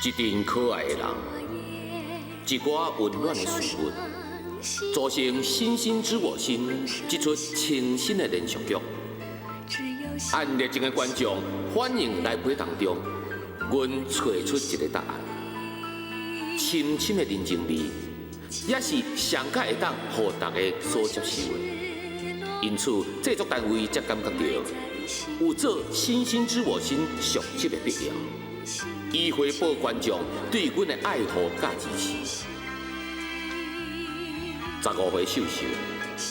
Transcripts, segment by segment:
一陣可愛的人，一寡溫暖的事物，組成《星星知我心》這齣清新的連續劇。按熱情的觀眾反應來回當中，阮揣出一個答案：深深的人情味，也是上較會當予大家所接受的。因此，製作單位才感覺著有做《星星知我心》續集的必要，以回報觀眾對阮的愛護佮支持。15歲秀秀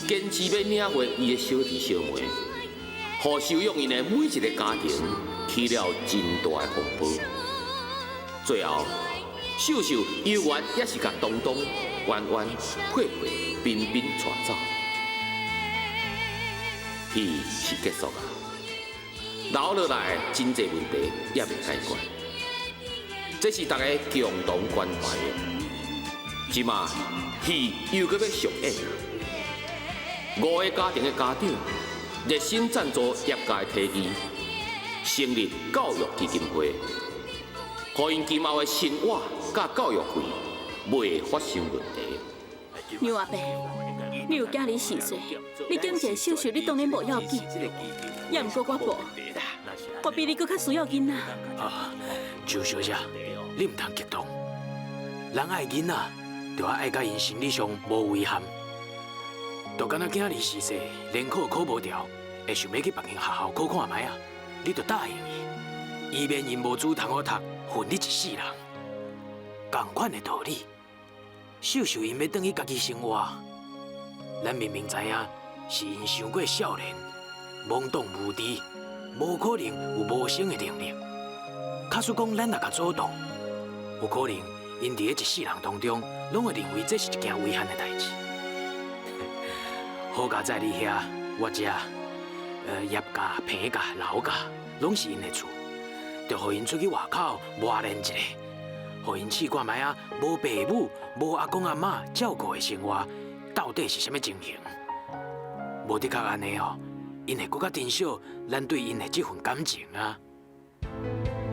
堅持欲領回伊的小弟小妹，予收養𪜶的每一個家庭起了真大的風波。最後，秀秀猶原猶是共東東、彎彎、佩佩、彬彬帶走。戲是結束啊，留落來真濟問題猶未解決，這是大家共同關懷的。這馬戲又閣欲上演啊！五個家庭的家長熱心贊助業界提議，成立教育基金會，予𪜶今後的生活佮教育費袂發生問題。牛阿伯，你有囝兒4歲，你減一个秀秀，你當然無要緊。也毋過我無，我比你閣較需要囡仔。啊，周小姐，你毋通激動。人愛囡仔，就愛愛佮𪜶心理上無遺憾。就敢若囝兒4歲，聯考考無著，會想欲去別間學校考看覓啊？你就答應伊，以免𪜶無書通予讀，恨你一世人。仝款的道理，秀秀𪜶欲轉去家己生活，咱明明知影是𪜶傷過少年，懵懂無知，無可能有謀生的能力。假使講咱若共阻擋，有可能𪜶佇咧一世人當中，攏會認為這是一件遺憾的代誌。好佳哉你遐，我遮，葉家、彭家、劉家，攏是𪜶的厝，就予𪜶出去外口磨練一下，予𪜶試看覓啊，無爸母、無阿公阿嬤照顧的生活，到底是啥物情形？無的確按呢哦，𪜶會閣較珍惜咱對𪜶的這份感情啊。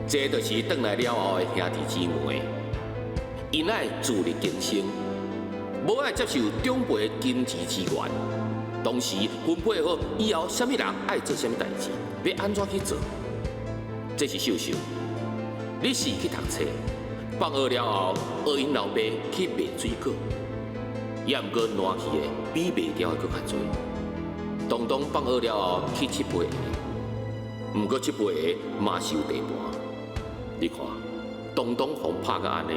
這就是轉來了後的兄弟姊妹，𪜶愛自力更生，無愛接受長輩的金錢資源。同時分配好以後，啥物人愛做啥物代誌，欲按怎去做？這是秀秀，你是去讀冊，放學了後，學𪜶老爸去賣水果，也毋過爛去的比賣掉的閣較濟。東東放學了後去七杯茶，毋過七杯茶嘛是有地盤。你看，東東予拍甲按呢，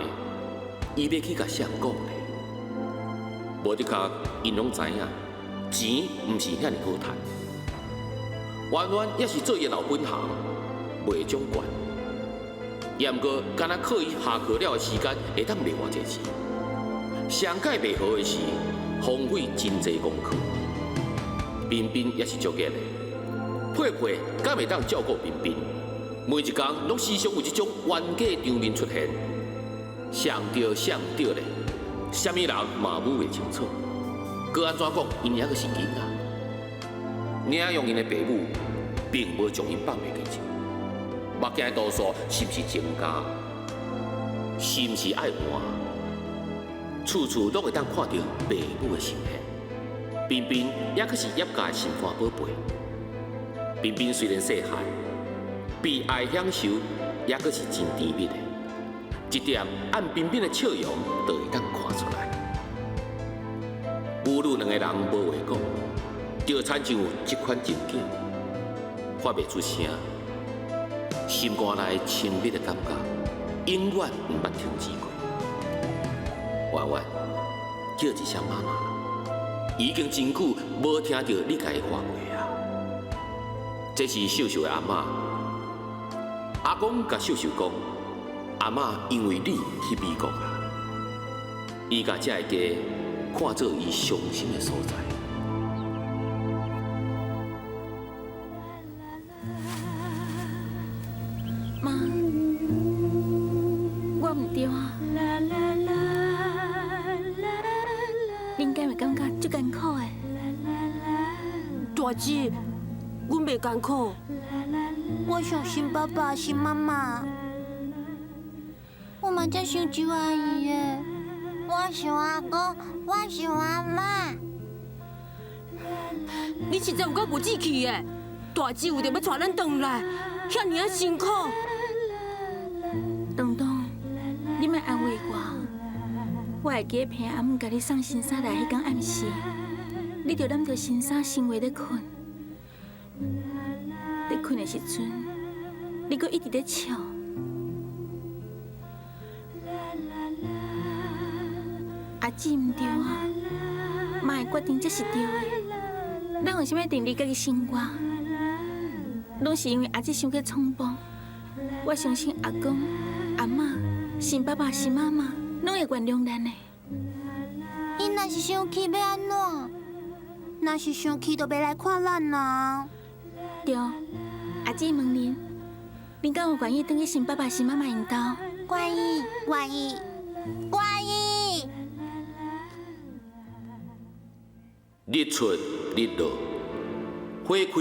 伊欲去共誰講呢？無的確，𪜶攏知影，錢毋是遐爾好趁。彎彎也是做伊老本行，賣獎券。也毋過，敢若靠伊下課了的時間會當賣偌濟錢。上蓋袂好的是，荒廢真濟功課。彬彬也是足熱的，佩佩敢會當照顧彬彬？每一工攏時常有這種冤家場面出現，誰對誰毋對咧？啥物人嘛摸袂清楚。閣按怎講，𪜶猶閣是囡仔，領養𪜶的爸母並無將𪜶放袂記者。目鏡的度數是毋是增加？是毋是愛換？處處攏會當看著爸母的心血。彬彬猶閣是葉家的心肝寶貝。彬彬雖然細漢，被愛享受，猶閣是真甜蜜的。這點按彬彬的笑容就會當看出來。母女兩個人無話講，就親像這款情景，發袂出聲，心肝內親密的感覺，永遠毋捌停止過。婉婉叫一聲媽媽，已經真久無聽著你共伊喊過啊！這是秀秀的阿嬤，阿公共秀秀講，阿嬤因為你去美國啊，伊共這个家看做伊傷心的所在。媽，我毋對啊。恁敢會感覺足艱苦的？大姊，阮袂艱苦。我想新爸爸、新媽媽。我嘛才想周阿姨的。我想阿公，我想阿嬷。你实在有够无志气的，大姊为著欲带咱转来，遐尔仔辛苦。东东，你莫安慰我，我会记得彭阿姆共你送新衫来彼工暗时，你就揽著新衫成话咧睏，咧睏的时阵，你阁一直咧笑。阿姊毋对啊，妈的决定才是对的。咱为啥物定离家己生活？拢是因为阿姊伤过冲动。我相信阿公、阿嬷、新爸爸、新妈妈，拢会原谅咱的。𪜶若是生气欲按怎？若是生气，就袂来看咱啊。对，阿姊问恁，恁敢有愿意转去新爸爸、新妈妈𪜶兜？愿意，愿意，愿意。日出日落，花开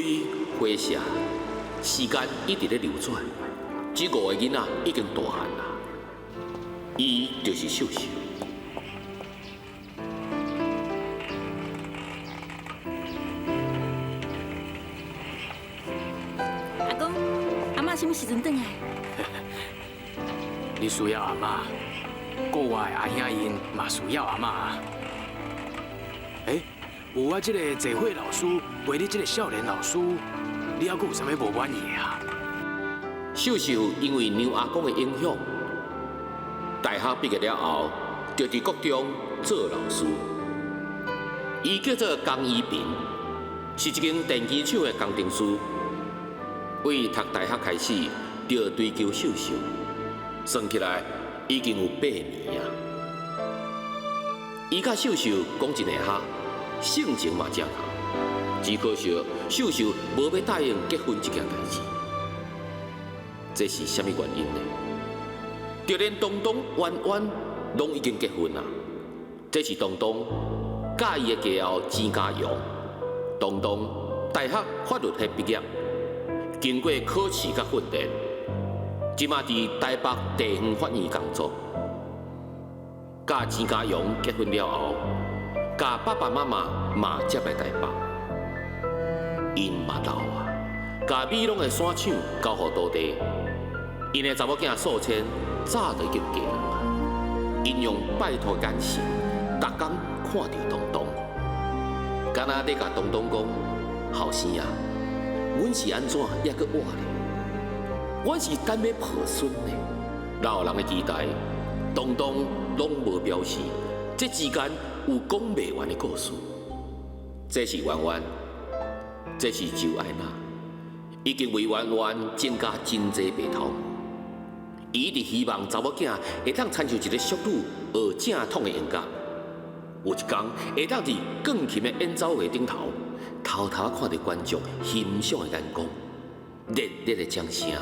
花谢，时间一直咧流转。这五个囡仔已经大汉啦，伊就是秀秀。阿公，阿嬷啥物时阵转来？你需要阿嬷，国外的阿兄𪜶嘛需要阿嬷啊。欸，有我这个坐会老师陪你这个少年老师，你犹阁有啥物无满意的啊？秀秀因为娘阿公的影响，大学毕业了后，就伫国中做老师。伊叫做江依萍，是一间电机厂的工程师。为读大学开始，就追求秀秀，算起来已经有8年啊。伊佮秀秀讲真会合，性情嘛正合，只可惜秀秀无欲答应结婚这件代志。这是啥物原因呢？就连东东、圆圆拢已经结婚啦。这是东东佮伊的家后钱家荣。东东大学法律系毕业，经过考试佮训练，这马伫台北地方法院工作。佮钱家荣结婚了后，佮爸爸妈妈嘛接来台北，𪜶嘛老啊，共美浓的山厂交予徒弟。𪜶的查某囝素芊早就已经嫁人啊，𪜶用拜托眼神，逐工看著东东，敢若咧共东东讲：后生啊，阮是按怎犹阁活咧？阮是等欲抱孙呢。老人的期待，东东拢无表示，这之间有讲袂完的故事。这是圆圆，这是周爱娜，已经为圆圆增加真济白头毛。伊一直希望查某囝会当亲像一个淑女学正统的音乐，有一天会当伫钢琴的演奏会顶头，偷偷看著观众欣赏的眼光，热烈的掌声。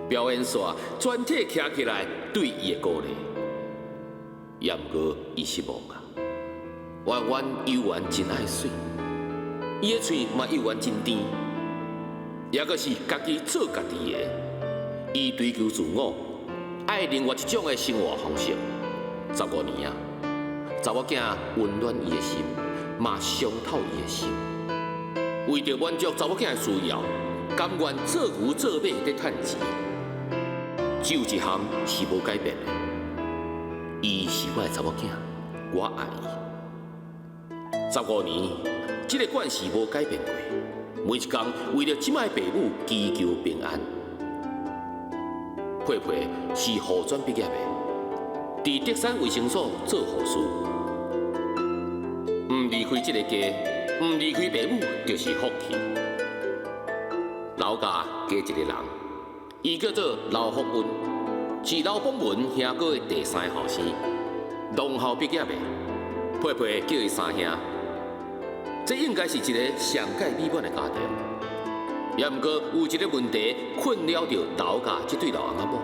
表演煞全体徛起来对伊的鼓励，也毋过伊失望啊。圆圆犹原真爱媠，伊的喙嘛犹原真甜，也阁是家己做家己的。伊追求自我，爱另外一种的生活方式。15年啊，查某囝温暖伊的心，嘛伤透伊的心。为著满足查某囝的需要，甘愿做牛做马咧趁钱。只有一项是无改变的，伊是我的查某囝，我爱伊。15年，这个惯势无改变过。每一工为著这摆爸母祈求平安。佩佩是护专毕业的，伫德山卫生所做护士。毋离开这个家，毋离开爸母，就是福气。刘家加一个人，伊叫做刘福运，是刘邦文兄哥的第三个后生，农校毕业的。佩佩叫伊三兄，这应该是一个上盖美满的家庭。也毋过有一个问题困扰著刘家这对老翁仔某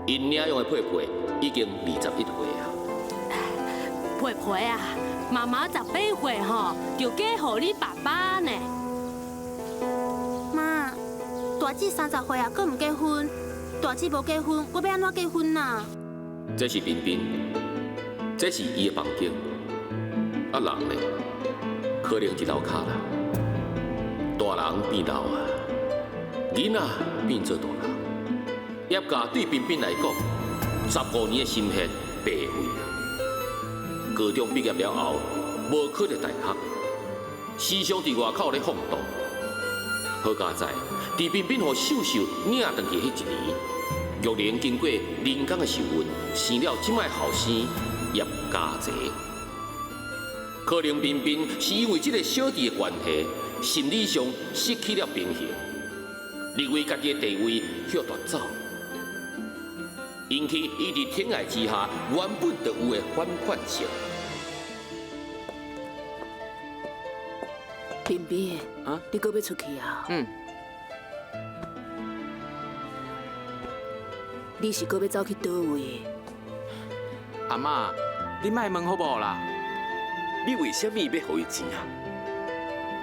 ，𪜶领养的佩佩已经21岁啊。佩佩啊，妈妈18岁吼，就嫁予你爸爸呢。妈，大姊30岁啊，阁毋结婚，大姊無結婚，我欲按怎結婚啊？這是彬彬，這是伊的房間。啊，人呢？可能佇樓跤啦。大人變老啊，囡仔變做大人。葉家對彬彬來講，15年的心血白費啊！高中畢業了後，無考著大學，時常佇外口咧放蕩。好佳哉，佇彬彬予秀秀領轉去彼一年，玉玲經過人工的受孕，生了這擺後生葉家齊。可能彬彬是因為這个小弟的關係，心理上失去了平衡，認為家己的地位予奪走，引起伊佇疼愛之下原本就有的反叛性。彬彬，啊，你閣欲出去啊？嗯。你是閣欲走去佗位？阿嬤，你莫問好無啦？你為啥物欲予伊錢啊？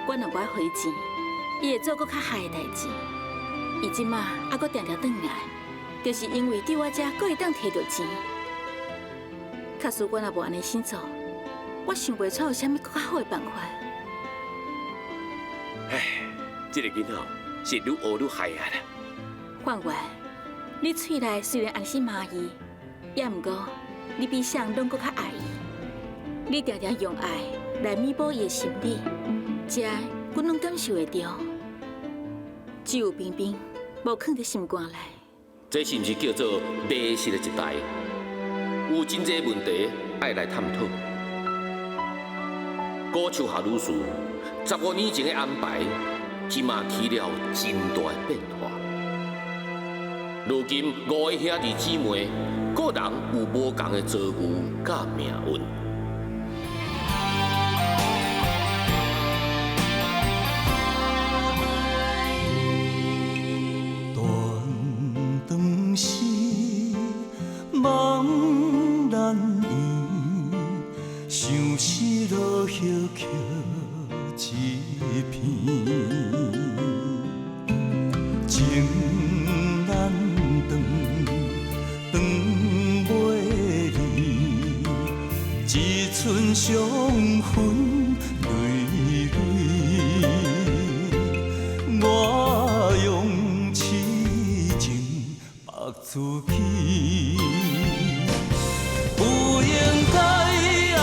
我若無愛予伊錢，伊會做閣較害的代誌。伊這馬猶閣定定轉來，就是因為佇我遮閣會當提著錢。假使我若無按呢生做，我想袂出有啥物閣較好的辦法。唉，這个囡仔是愈學愈害啊啦。范元，你喙內雖然按呢罵伊，也毋過你比啥人攏閣較愛伊。你定定用愛來彌補伊的心理，這阮攏感受會著。只有彬彬無囥佇心肝內。這是毋是叫做迷失的一代？有真濟問題愛來探討。古秋霞女士15年前的安排，這馬起了真大的變化。如今五个兄弟姊妹，各人有無仝的遭遇佮命運。斷腸時，夢難圓，相思落葉抾一片，情難斷，斷袂離，一寸傷痕累累，我用痴情縛自己。不應該愛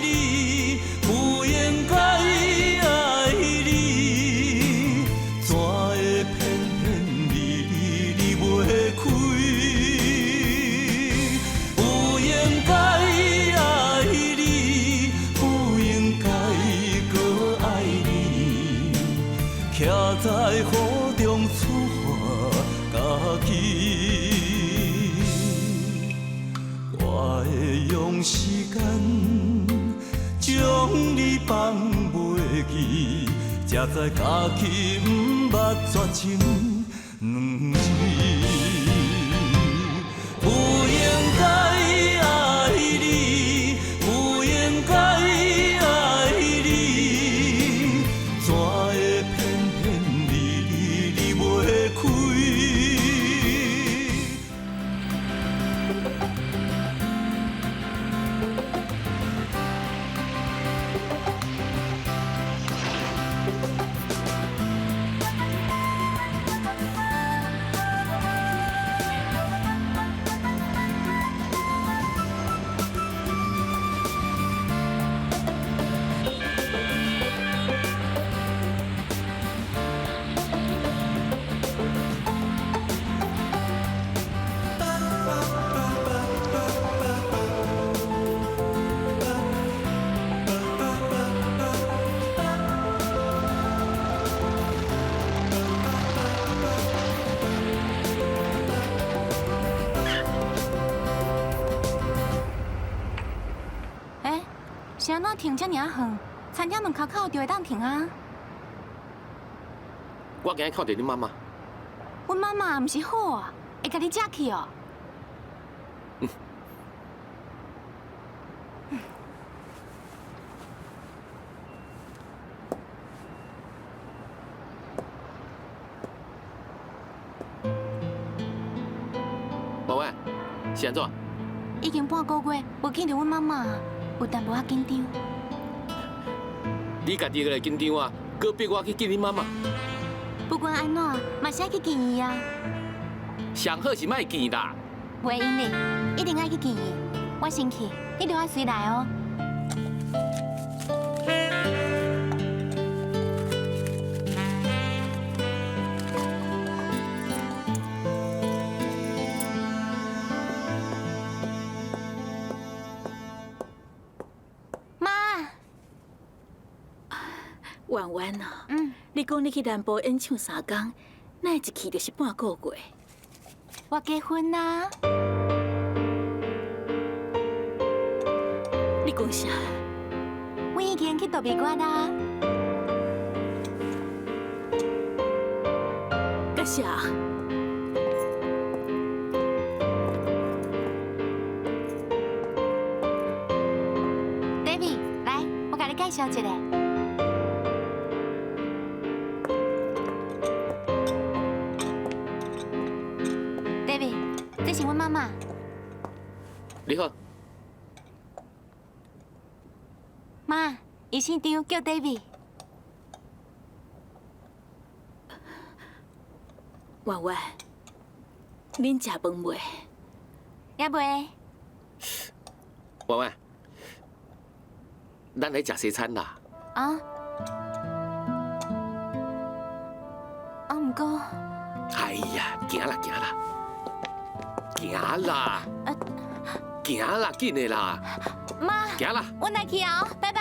你，不應該愛你，怎會偏偏離離袂開？不應該愛你，不應該閣愛你，徛在雨中處罰家己。我會用時間將你放袂記，才知家己毋捌絕情兩字。不應該愛你，不應該愛你，怎會偏偏離離袂開？欸，是按怎停遮爾仔遠？餐廳門口口就會當停啊。我今日看著你媽媽。阮媽媽毋是好啊，會共你食去哦。是按怎？已經半個月無見著阮媽媽，有淡薄仔緊張。你家己會緊張啊？閣逼我去見你媽媽？不管按怎，嘛是愛去見伊啊。上好是莫見啦。袂用的，一定愛去見伊。我先去，你著愛隨來哦。媽，婉婉啊，你講你去南部演唱3工，哪會一去就是半個月？我結婚啦！你講啥？我已經去度蜜月啦。感謝。David，來，我共你介紹一下。David，這是阮媽媽。你好。媽，伊姓張，叫 David。婉婉，恁食飯未？猶未。婉婉，咱來食西餐啦。啊？啊，毋過。哎呀，行啦行啦，行啦，行啦，緊的啦。媽，行啦。我來去啊，拜拜。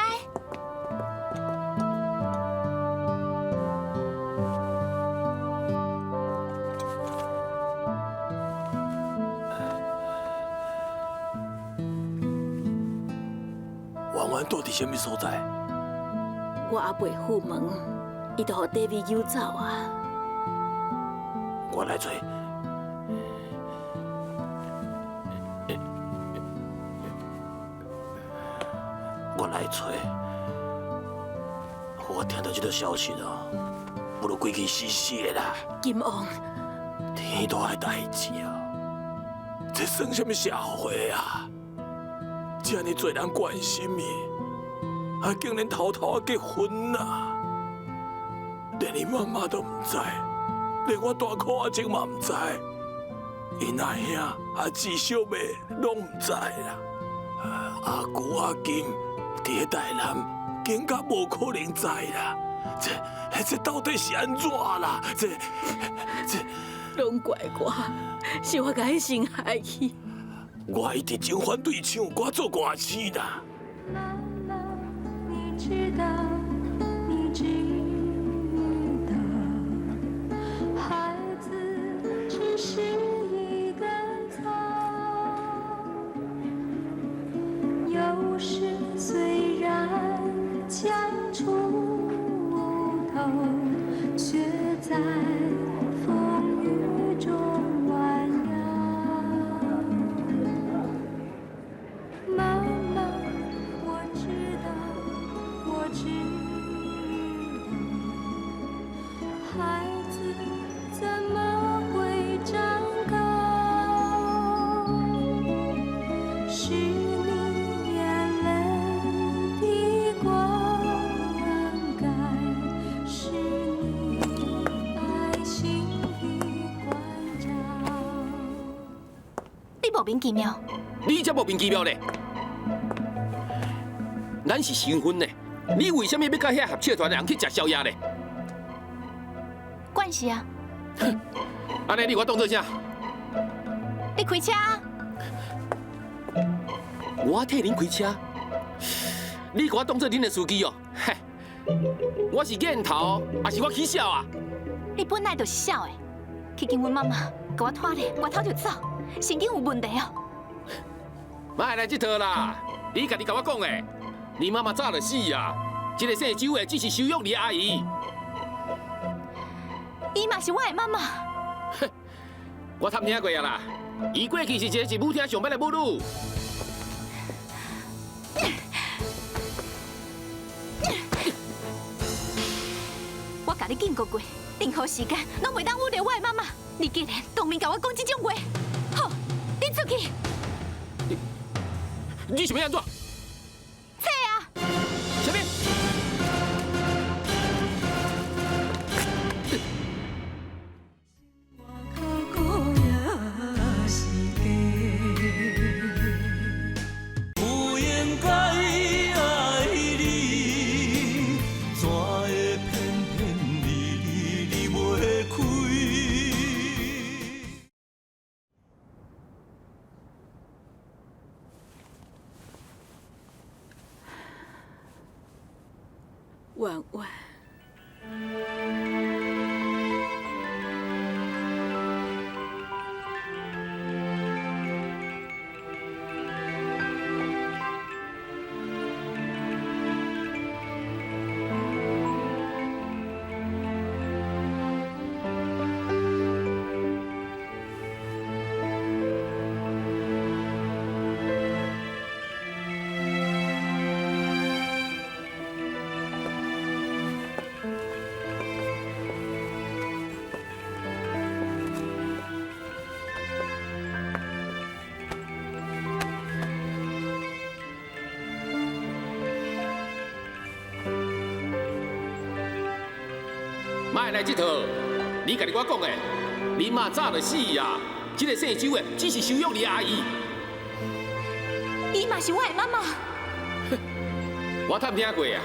婉婉住佇啥物所在？我猶未赴門，伊就予 David 揪走啊。我來揣。我來揣。我聽到這個消息哦，不如規氣死死的啦。金王，天大的代誌啊，這算啥物社會啊？這呢濟人關心伊，啊，竟然偷偷啊結婚啊！連伊媽媽都毋知，連我大哥阿叔嘛毋知，𪜶阿兄阿姊小妹攏毋知啦。阿姑阿金佇咧台南，更加無可能知啦。這到底是按怎啦？這攏怪我，是我共伊傷害去。我一直真反對唱歌做歌星啦。媽媽，你知道，你知道，孩子只是一根草，有時雖然強出頭，卻在風雨中彎腰。媽媽，我知道，我知道，孩子怎麼會長高？是你眼淚的灌溉，是你愛心的關照。你莫名其妙。你才莫名其妙咧！咱是新婚呢，你為啥物欲佮遐合唱團的人去食宵夜咧？關係啊！哼，按呢你予我當做啥？你開車。我替恁開車？你予我當做恁的司機哦？嘿，我是鏡頭，抑是我起痟啊？你本來就是痟的，去見阮媽媽，共我拖咧，我頭就走，神經有問題哦。莫來這套啦！你家己共我講的，你媽媽早就死啊！這個姓周的只是收養你的阿姨。伊嘛是我的媽媽。哼，我探聽過啊啦，伊過去是一個是舞廳上班的舞女。我共你警告過，任何時間攏袂當侮辱我的媽媽。你竟然當面共我講這種話，好，你出去。你想欲按怎？切啊！啥物？不应该爱你，怎会偏偏离离离袂开？婉婉，莫来这套，你家己我讲的，你妈早就死啊！这个姓周的只是收养你阿姨。伊嘛是我的妈妈。我探听过啊，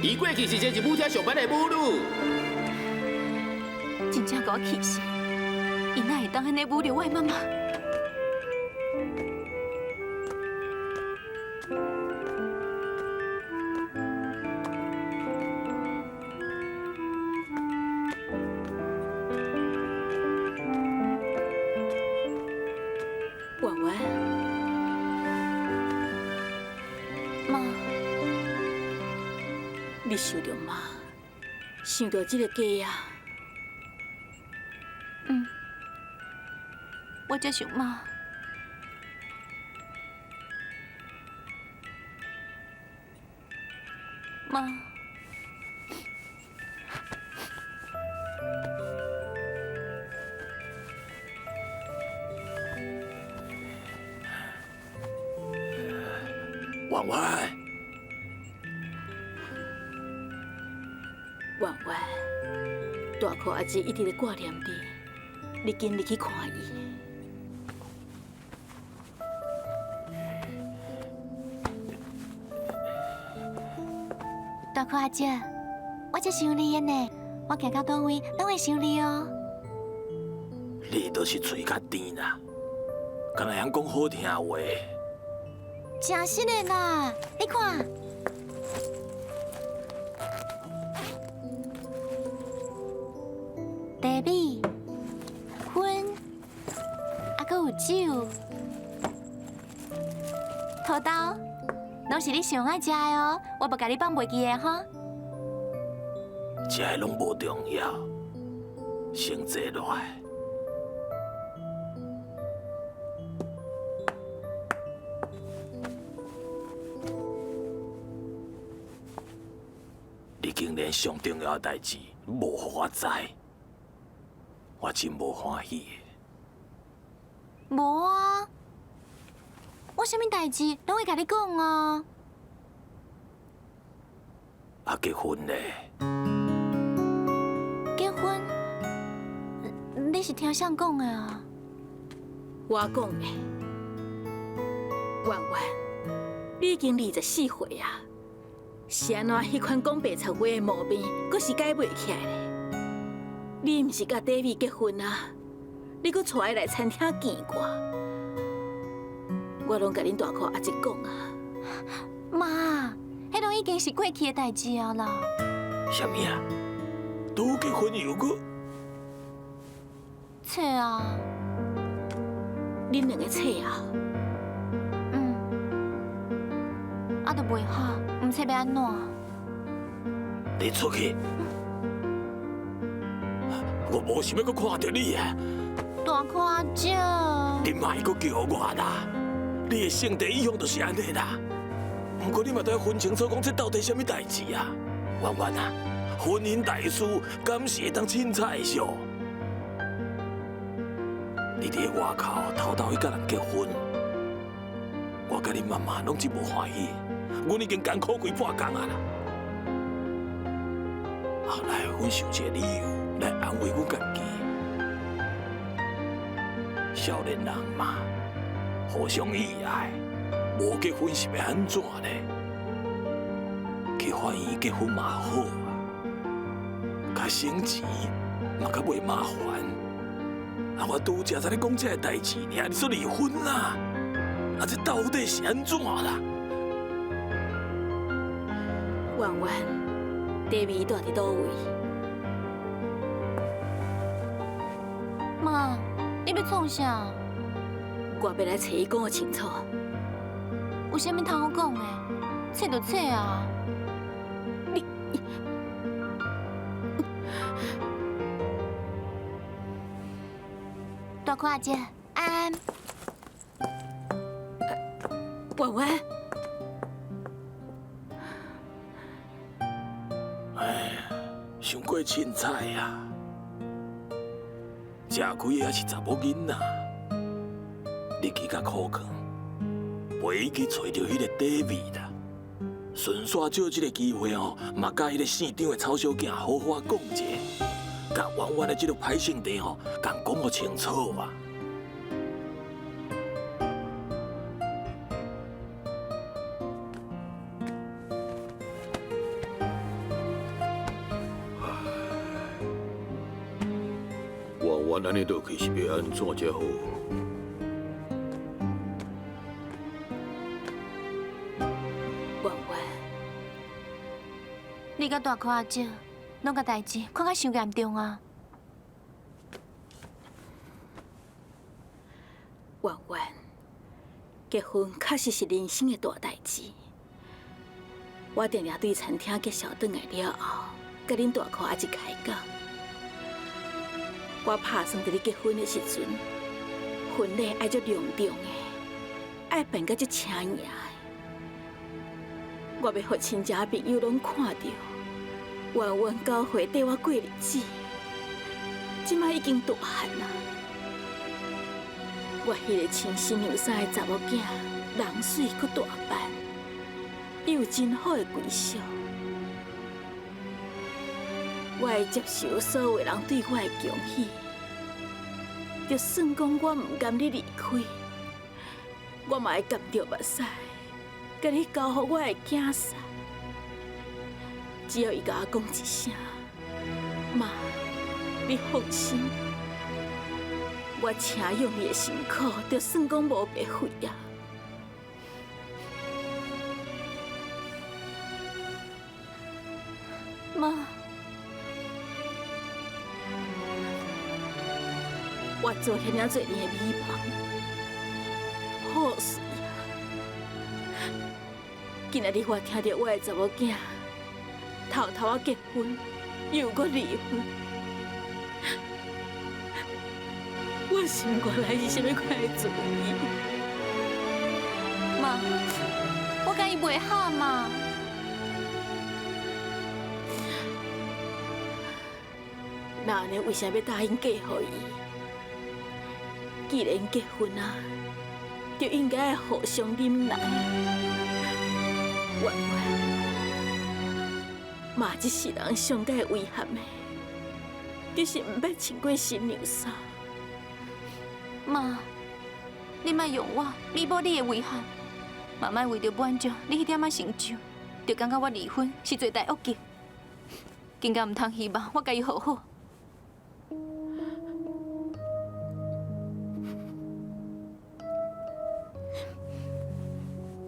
伊过去是一个舞厅上班的舞女。真正共我气死！伊哪会当按呢侮辱我的妈妈？婉婉，妈，你想著妈，想著这个家啊？嗯，我才想妈。妈。婉婉，婉婉，大箍阿姊一直咧挂念你，你紧入去看伊。大箍阿姐，我才想你的呢，我行到佗位拢会想你哦。你就是喙较甜啦，敢若晓讲好听话。真实的啦，你看，茶米、粉，啊，阁有酒、土豆，拢是你上爱食的哦，我无共你放袂记的吼。这个拢无重要，先坐落来。你竟然上重要的代志无予我知，我真无欢喜。无啊，我啥物代志拢会共你讲啊。啊，结婚咧？结婚？你是听谁讲的啊？我讲的。婉婉，你已经24岁啊。是按怎彼款讲白贼话的毛病，阁是改袂起来咧？你毋是佮戴维结婚啊？你阁带伊来餐厅见我，我拢共恁大箍阿姊讲啊。妈，彼拢已经是过去的代志啊啦。啥物啊？拄结婚又阁？册啊！恁两个册啊？嗯。啊，都袂好。毋册欲按怎？你出去！我无想欲阁看著你啊！大箍阿姐，你莫阁叫我啦！你的性格一向就是按呢啦。毋过你嘛得分清楚，讲这到底啥物代志啊？婉婉啊，婚姻大事敢是会当凊彩的数？你伫外口偷偷去佮人结婚，我佮恁妈妈攏真無歡喜，阮已經艱苦規半工啊啦。後來阮想一個理由來安慰阮家己，少年人嘛，互相意愛，無結婚是欲按怎咧？去法院結婚嘛好啊，較省錢，嘛較袂麻煩。啊，我拄才才咧講這个代誌爾，你說離婚啦？啊，這到底是按怎啦？婉婉，David 住佇佗位？媽，你欲創啥？我欲來揣伊講予清楚。有啥物通好講的？揣就揣啊！你，大哥阿姐，安安。婉婉。哎，伤过凊彩啊！食亏的还是查某囡仔，你去较苦劝，陪伊去揣著彼个 David 啦。顺紲借這个機會吼，嘛佮彼个姓張的臭小囝好好講一下，共婉婉的這个歹性地吼，共講予清楚啊！婉婉按呢落去是欲按怎才好？婉婉，你佮大哥阿姐攏共代誌看甲傷嚴重啊！婉婉，結婚確實是人生的大代誌。我定定對餐廳介紹轉來了後，佮恁大哥阿姐開講。我拍算佇你結婚的時陣，婚禮愛足隆重的，愛辦甲足請贏的。我欲予親戚朋友攏看著，婉婉九歲綴我過日子，這擺已經大漢啊！我彼個穿新娘衫的查某囝，人媠閣大範，伊有真好的歸宿。我會接受所有人對我的恭喜，就算講我毋甘你離開，我嘛會含著目屎，共你交予我的囝婿。只要伊共我講一聲，媽，你放心，我請養你的辛苦，就算講無白費啊。媽。我做遐爾濟年的美夢，破碎啊！今仔日我聽著我的查某囝偷偷仔結婚，又閣離婚，我心肝內是啥物款的滋味？媽，我佮伊袂合嘛。那按呢，為啥欲答應嫁予伊？既然結婚啊，就應該互相忍耐。婉婉，媽這世人上蓋遺憾的，就是毋捌穿過新娘衫。媽，你莫用我彌補你的遺憾，嘛莫為著滿足你彼點仔成就，就感覺我離婚是罪大惡極，更加毋通希望我共伊和好。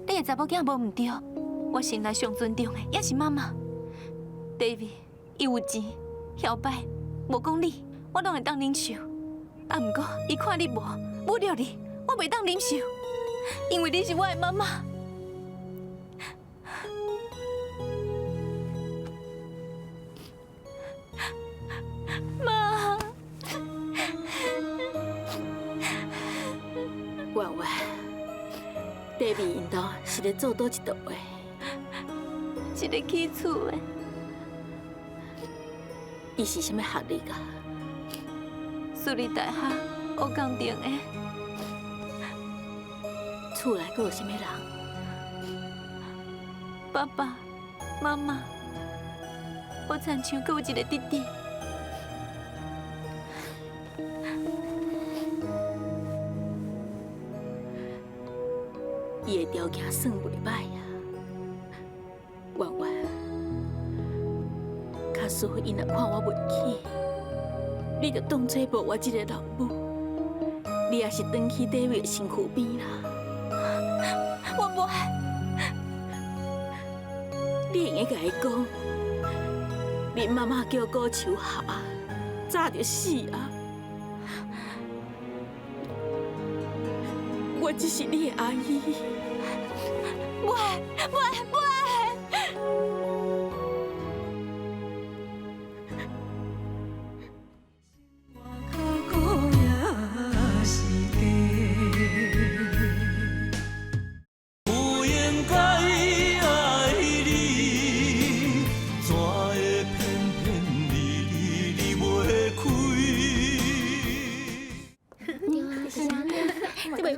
你的查某囝無毋對，我心內上尊重的也是媽媽。David，伊有錢、囂擺、無講理，我攏會當忍受。啊，毋過伊看你無，侮辱你，我袂當忍受，因為你是我的媽媽。媽，婉婉。David𪜶兜是咧做佗一道的？是咧起厝的。伊是啥物學歷啊？私立大學學工程的。厝內閣有啥物人？爸爸媽媽，我親像閣有一個弟弟。伊的條件算袂歹啊，圓圓。假使𪜶若看我袂起，你就當作無我這个老母，你也是轉去底位的身軀邊啦。我無愛。你會用共伊講，恁媽媽叫古樹合啊，早就死啊。我只是你的阿姨。無愛，無愛，無愛。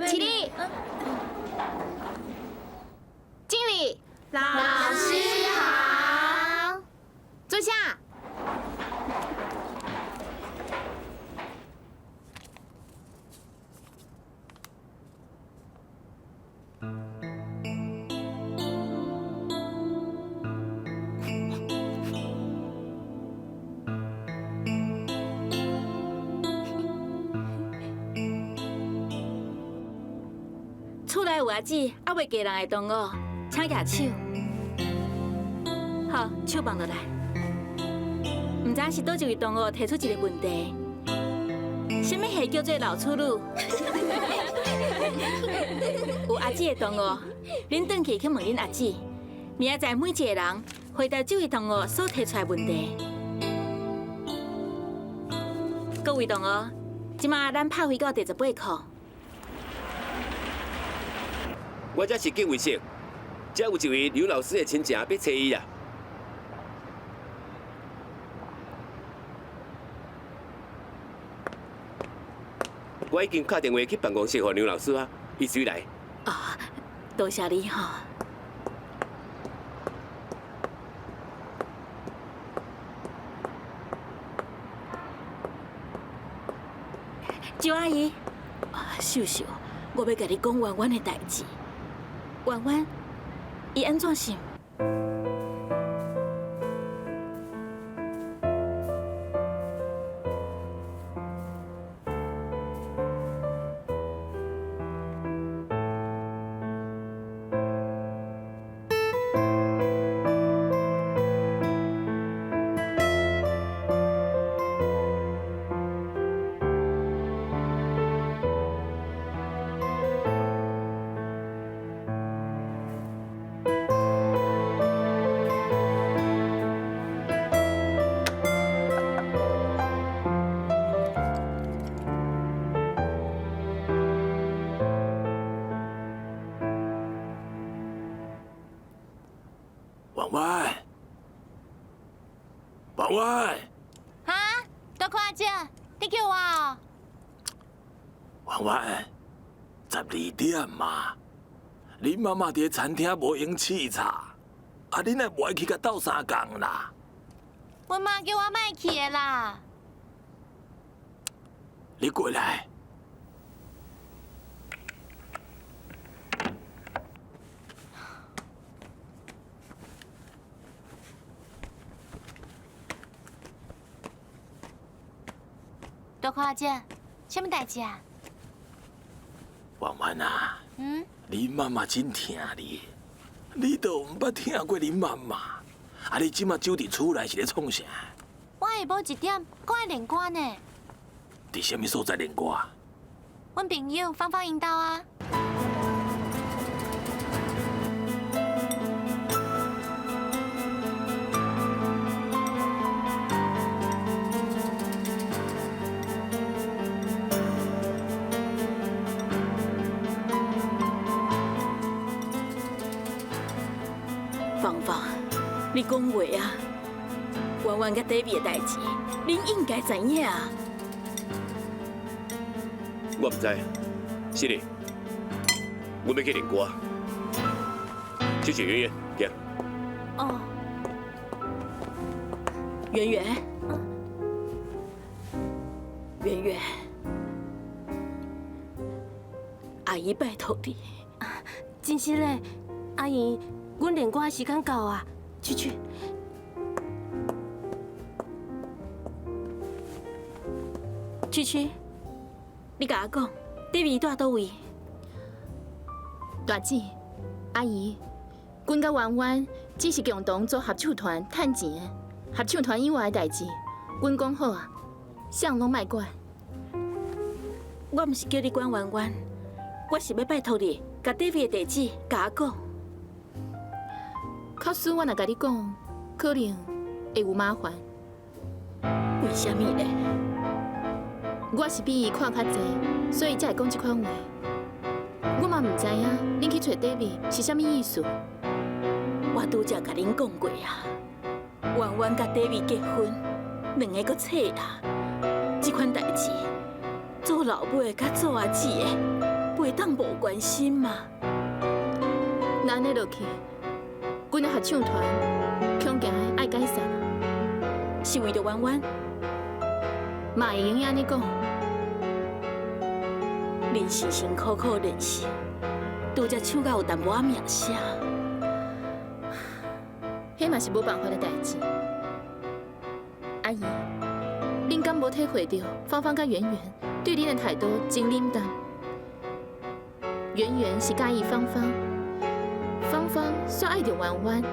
起立，敬礼。老師好。坐下。厝內有阿姊，猶未嫁人的同學，請舉手。好，手放落來。毋知是佗一位同學提出一個問題：啥物戲叫做老處女？有阿姊的同學，恁轉去去問恁阿姊。明仔載每一個人回答這位同學所提出來的問題。各位同學，這馬咱拍回到第18課。我這是警衛室，這有一位劉老師的親情欲揣伊啦。我已經敲電話去辦公室予劉老師啊，伊隨來。哦，多謝你吼。周阿姨，秀秀，我欲共你講圓圓的代誌。圓圓，伊按怎想？圓圓，圓圓，哈，大哥阿姐，你叫我哦。圓圓，12點嘛，恁媽媽佇餐廳無閒試炒，啊，恁也無愛去共鬥相共啦。阮媽叫我莫去的啦。你過來。大哥阿姐，啥物代誌啊？圓圓啊，恁媽媽真疼你，你都毋捌疼過恁媽媽，啊！你這馬走佇厝內是咧創啥？我下晡1點，閣愛練歌呢。佇啥物所在練歌？阮朋友芳芳𪜶兜啊。芳芳，你講話啊！圓圓佮 David 的代誌，恁應該知影啊。我毋知，是哩，阮欲去练歌。谢谢圆圆，行。哦。圆圆，圆圆，阿姨拜托你。真是嘞，阿姨，阮练歌时间到啊，去去。曲曲，你共我讲，David 住佗位？大姊、阿姨，阮佮圆圆只是共同组合唱团趁钱的，合唱团以外的代志，阮讲好啊，啥人拢莫管。我毋是叫你管圆圆，我是欲拜托你，共 David 的地址共我讲。假使我若共你讲，可能会有麻烦。为啥物咧？我是比伊看较济，所以才会讲这款话。我嘛毋知影，恁去揣 David 是啥物意思。我拄才共恁讲过啊，圆圆佮 David 结婚，两个阁册啊，这款代志，做老母的佮做阿姊的，袂当无关心嘛。那按呢落去，阮的合唱团恐惊爱解散，是为著圆圆？嘛会用按呢讲。恁辛辛苦苦练习，拄才唱到有淡薄仔名声，彼嘛是无办法的代志。阿姨，恁敢无体会著芳芳佮圆圆对恁的态度真冷淡？圆圆是佮意芳芳，芳芳煞爱著圆圆，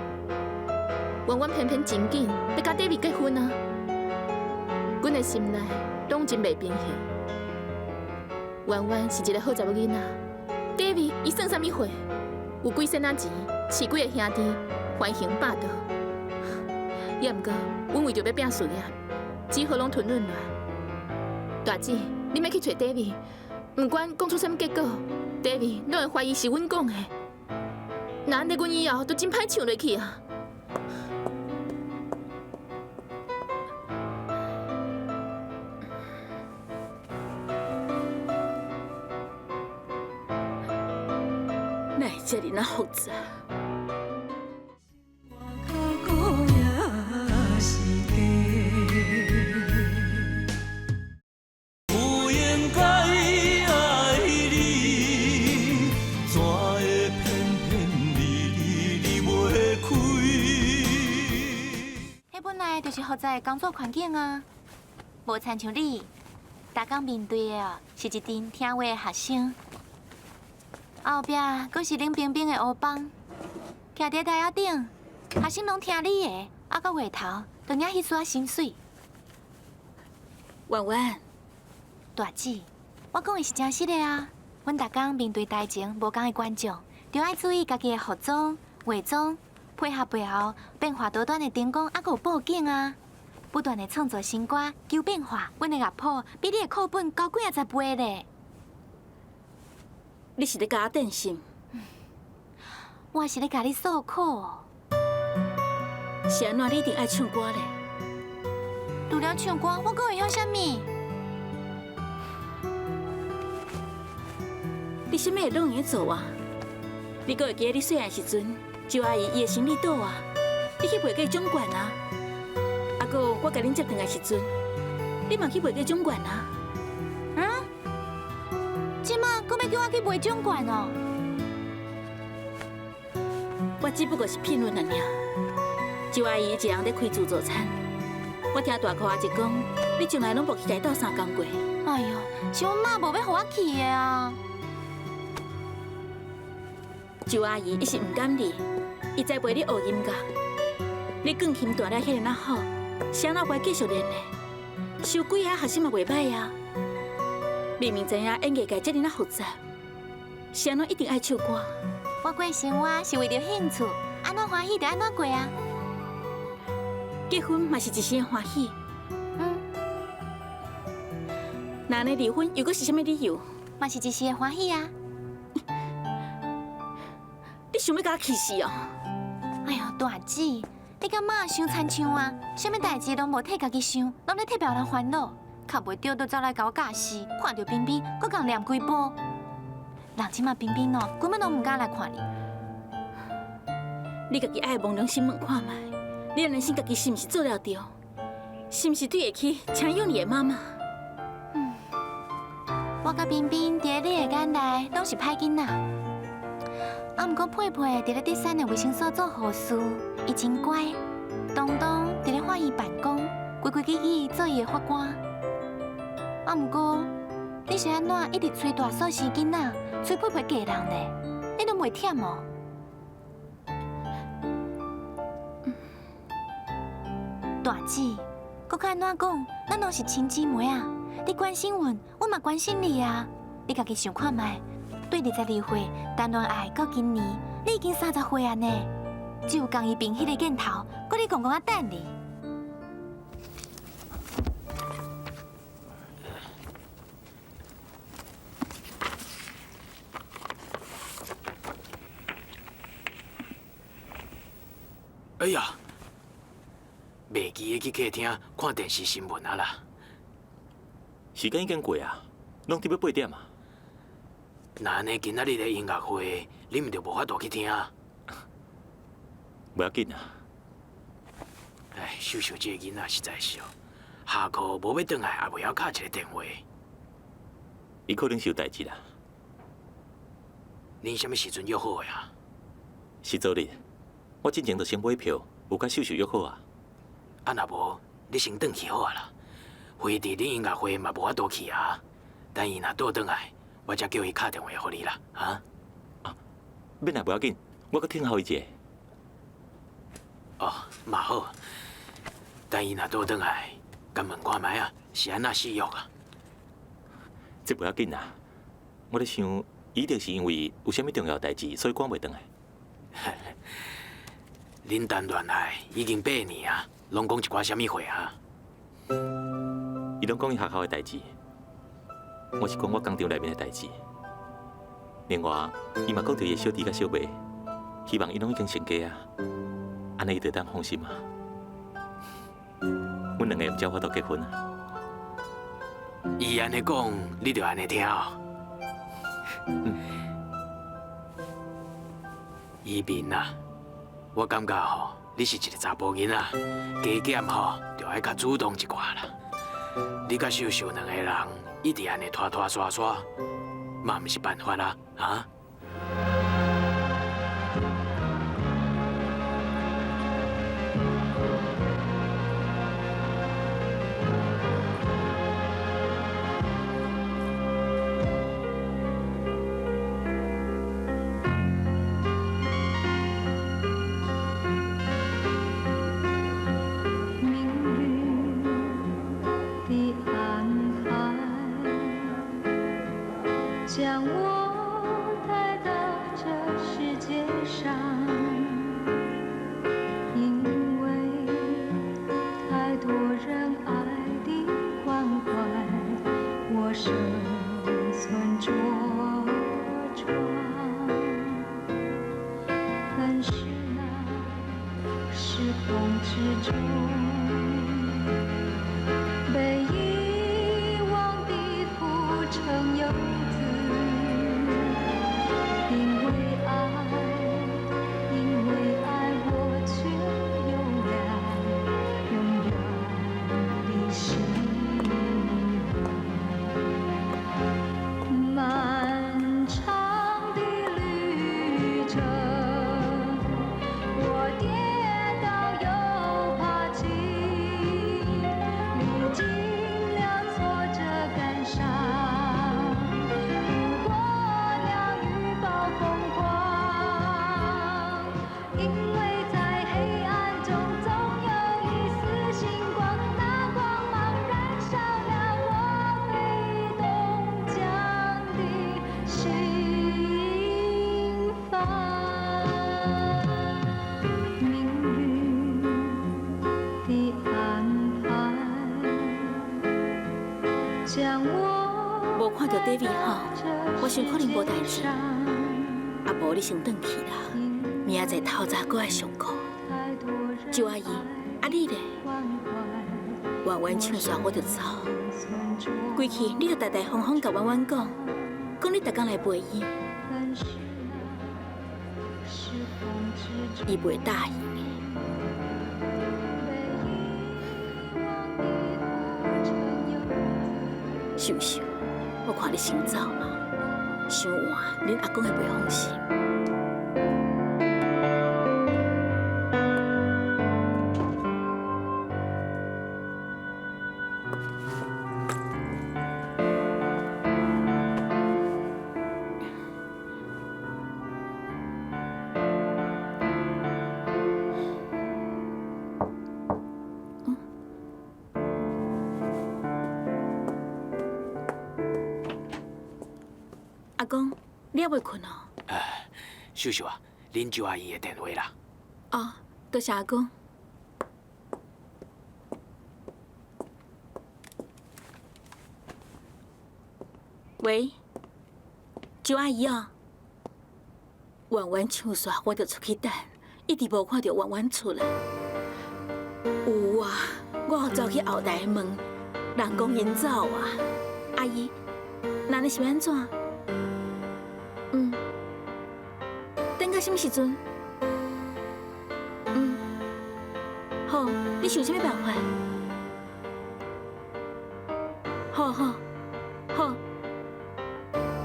圆圆偏偏真紧欲佮 David 结婚啊！阮的心内拢真袂平衡。圆圆是一个好查某囡仔，David 伊算啥物货？有几仙仔钱，饲几个兄弟，横行霸道。也毋过，阮为著欲拼事业，只好拢吞忍落来。大姊，恁欲去揣 David，毋管讲出啥物结果，David 拢会怀疑是阮讲的。若按呢，阮以后就真歹唱落去啊！哪会遮尔仔复杂？不应该爱你，怎会偏偏离离离袂开？彼本来就是复杂的工作环境啊，无亲像你，逐工面对的是一阵听话的学生。后壁阁是冷冰冰的乌帮，徛伫台仔顶，学生拢听你的，啊，到月头就领彼撮薪水。圆圆，大姊，我讲的是真实的啊！阮逐工面对台前无仝的观众，就爱注意家己的服装、化妆，配合背后变化多端的灯光，啊，阁有布景啊，不断的创作新歌，求变化。阮的乐谱比你的课本高几仔十倍咧。你是咧共我电信？我是咧共你诉苦。是按怎你一定爱唱歌咧？除了唱歌，我阁会晓啥物？你啥物会拢会做啊？你阁会记得你细汉时阵，周阿姨伊的生理倒啊，你去陪过掌管啊？啊，阁我共恁接转来时阵，你嘛去陪过掌管啊？嗯？这马阁欲叫我去卖掌管哦？我只不过是骗阮尔。周阿姨一人咧开自助餐，我听大箍阿姐讲，你从来拢无去共伊斗相共过。哎哟，是阮妈无欲予我去的啊！周阿姨伊是毋甘你，伊知袂你学音乐，你钢琴弹了遐尔仔好，是按怎袂继续练呢？收几个学生嘛袂䆀啊！明明知影演艺界遮尔仔复杂，是按怎一定爱唱歌？我过生活是为著兴趣，按怎欢喜就按怎过啊！结婚嘛是一时的欢喜，那按呢离婚又阁是啥物理由？嘛是一时的欢喜啊！你想欲共我气死哦？哎哟，大姊，你敢妈伤亲像啊？啥物代志拢无替家己想，拢咧替别人烦恼，较袂著就走来共我教示，看著彬彬，阁共念几波。人這馬冰冰哦，根本攏毋敢來看你。你家己愛摸良心問看覓，你的良心家己是毋是做了對？是毋是對會起請養你的媽媽？嗯，我佮冰冰佇咧你的眼內攏是歹囡仔，啊，毋過佩佩佇咧德山的衛生所做護士，伊真乖。東東佇咧法院辦公，規規矩矩做伊的法官。啊，毋過你是按怎一直催大嫂生囡仔，催佩佩嫁人呢？你攏袂忝哦？大姊，閣較按怎講，咱攏是親姊妹啊！你關心阮，阮嘛關心你啊！你家己想看覓？對22歲談戀愛到今年，你已經30歲啊呢？只有江一平彼個鏡頭，閣咧戇戇仔等你。哎呀，袂記得去客廳看電視新聞啊啦！時間已經過啊，攏得欲8點啊。若按呢，今仔日的音樂會，你毋就無法度去聽啊？無要緊啊！哎，秀秀這個囡仔實在是哦，下課無欲轉來，也袂曉敲一個電話。伊可能是有代誌啦。恁啥物時陣約好的啊？是昨日，我進前就先買票，有佮秀秀約好啊。啊，若無，你先轉去好啊啦。非佇恁音樂會嘛無法度去啊。等伊若倒轉來，我才叫伊敲電話予你啦。啊？啊，免啦，無要緊，我閣聽候伊一下。哦，嘛好。等伊若倒轉來，共問看覓啊，是按怎死約啊？這無要緊啦，我咧想，伊一定是因為有啥物重要代誌，所以趕袂轉來。恁談戀愛已經8年啊，攏講一寡啥物話啊？伊攏講伊學校的代誌，我是講我工廠內面的代誌。另外，伊嘛講著伊的小弟佮小妹，希望𪜶攏已經成家啊。按呢伊就會當放心啊。阮兩个毋才有法度結婚啊。伊按呢講，你就按呢聽哦。嗯。依萍啊，我感覺吼，你是一個查埔囡仔，加減吼，就愛較主動一寡啦。你佮秀秀兩個人一直按呢拖拖沙沙，嘛毋是辦法啦，啊？將我帶到這世界上，因為太多人愛的關懷，我生存茁壯。但是那時空之中，被遺忘的浮城遊子。因為愛，因為愛，我卻有了永遠的希望。漫長的旅程，我跌倒又爬起，歷經了挫折感傷。渡過了雨暴風狂，因為在黑暗中總有一絲星光，那光芒燃燒了我被凍僵的心房。命運的安排，將我無看著 David 吼，我想可能無代誌。啊，無你先轉去啦，明仔載透早閣愛上課。周阿姨，啊你咧？婉婉唱煞我就走，規氣你就大大方方共婉婉講，讲你逐工来陪伊，伊袂答应的。秀秀，我看你先走嘛，伤晚，恁阿公会袂放心。阿公，你还未睏哦？秀秀啊，恁周阿姨的电话啦。哦，多谢阿公。喂，周阿姨哦，婉婉唱煞，我就出去等，一直无看著婉婉出来。有啊，我有走去后台问，人讲𪜶走啊。阿姨，那你是欲按怎？等到什么时阵？好，你想啥物办法？好好好，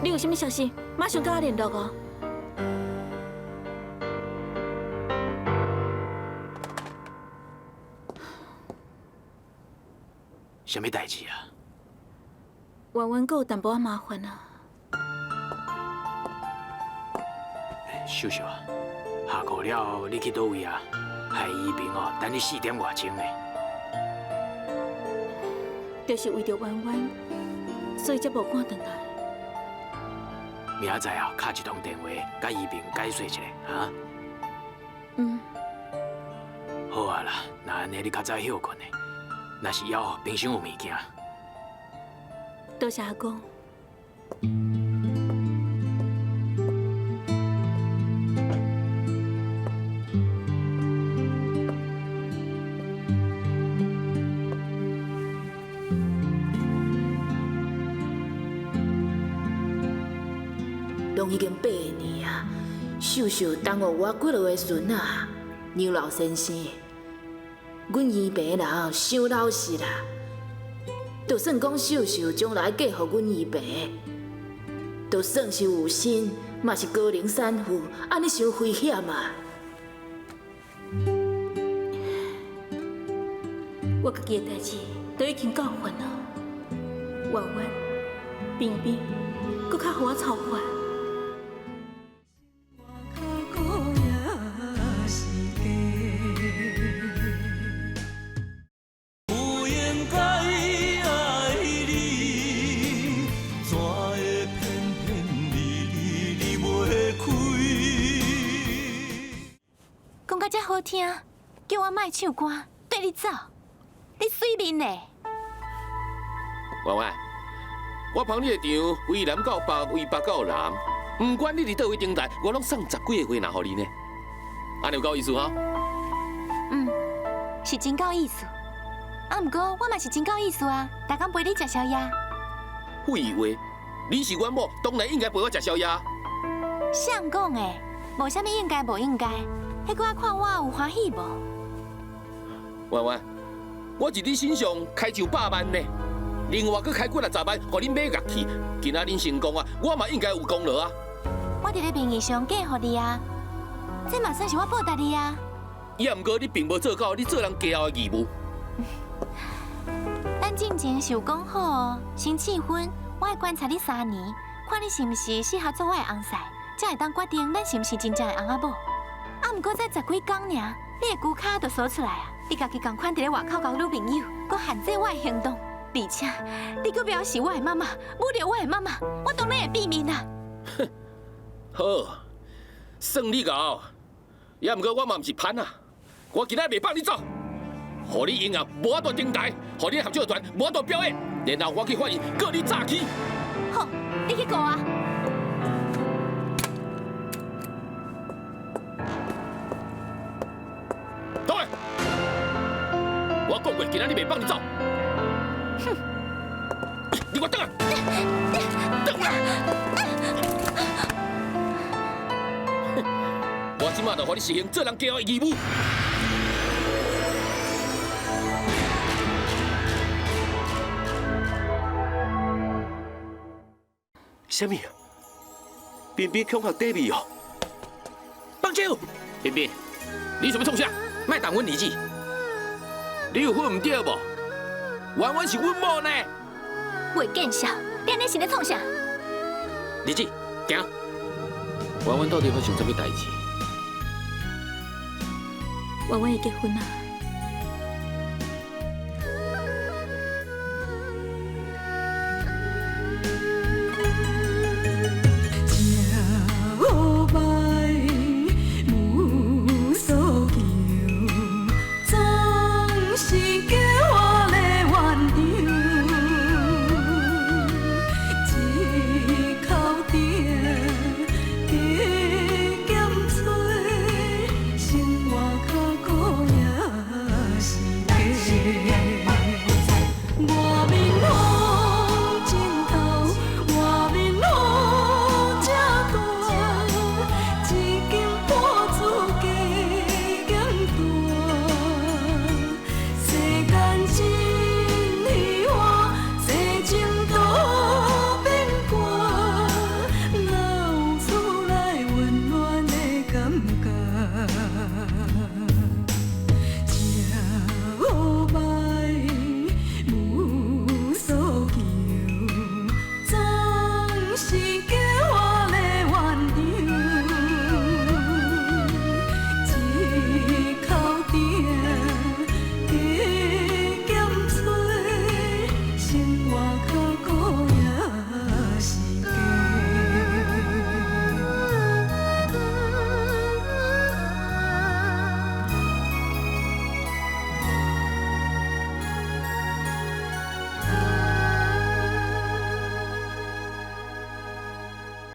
你有啥物消息，马上佮我联络哦。啥物代志啊？婉婉阁有淡薄仔麻烦啊。秀秀啊，下课了后你去佗位啊？害医平哦，等你4点外钟呢。就是为著婉婉，所以才无赶转来。明仔载啊，敲一通电话，佮医平解释一下，哈？嗯。好啊啦，若按呢你较早歇睏的，若是枵，冰箱有物件。多谢阿公。拢已经8年啊，秀秀耽误我几落个孙仔，杨老先生，阮姨爸人伤老实啦，就算讲秀秀将来嫁予阮姨爸，就算是有心，嘛是高龄产妇，按呢伤危险啊！我家己的代志都已经够烦了，婉婉、冰冰，阁较予我操烦。好听，叫我莫唱歌，缀你走，你媠面嘞！婉婉，我捧你的场，为南到北，为北到南，不管你伫佗位顶台，我拢送10几个花篮予你呢。按呢有够意思哈？嗯，是真够意思。啊，毋过我嘛是真够意思啊，逐工陪你食宵夜。废话，你是阮某，当然应该陪我食宵夜。谁讲的？无啥物应该无应该。彼个看我有欢喜无？婉婉，我伫你身上开上100万呢，另外阁开几若十万，予恁买乐器。今仔恁成功啊，我嘛应该有功劳啊。我伫咧名义上嫁予你啊，这嘛算是我报答你啊。也毋过你并无做到你做人家后的义务。咱进前是有讲好哦，先试婚，我会观察你3年，看你是毋是适合做我的翁婿，才会当决定咱是毋是真正的翁仔某。啊，毋过才10几工尔，你的龟跤就锁出来啊！你家己仝款伫咧外口交女朋友，阁限制我的行动，而且你阁藐视我的妈妈，侮辱我的妈妈，我当然会变面啊！哼，好，算你𠢕，也毋过我嘛毋是歹啊，我今仔袂放你走，予你永后无法度登台，予你合唱团无法度表演，然后我去法院告你诈欺。好，你去告啊！我讲过，今仔日袂放你走。哼！你给我转来！转来！這馬就予你實行做人家的義務。啥物？彬彬恐嚇 David 哦！放手！彬彬，你想欲創啥？莫動阮兒子！你有份毋對無？婉婉是阮某呢。袂見笑，你按呢是咧創啥？兒子，行。婉婉到底發生啥物代誌？婉婉伊結婚啊。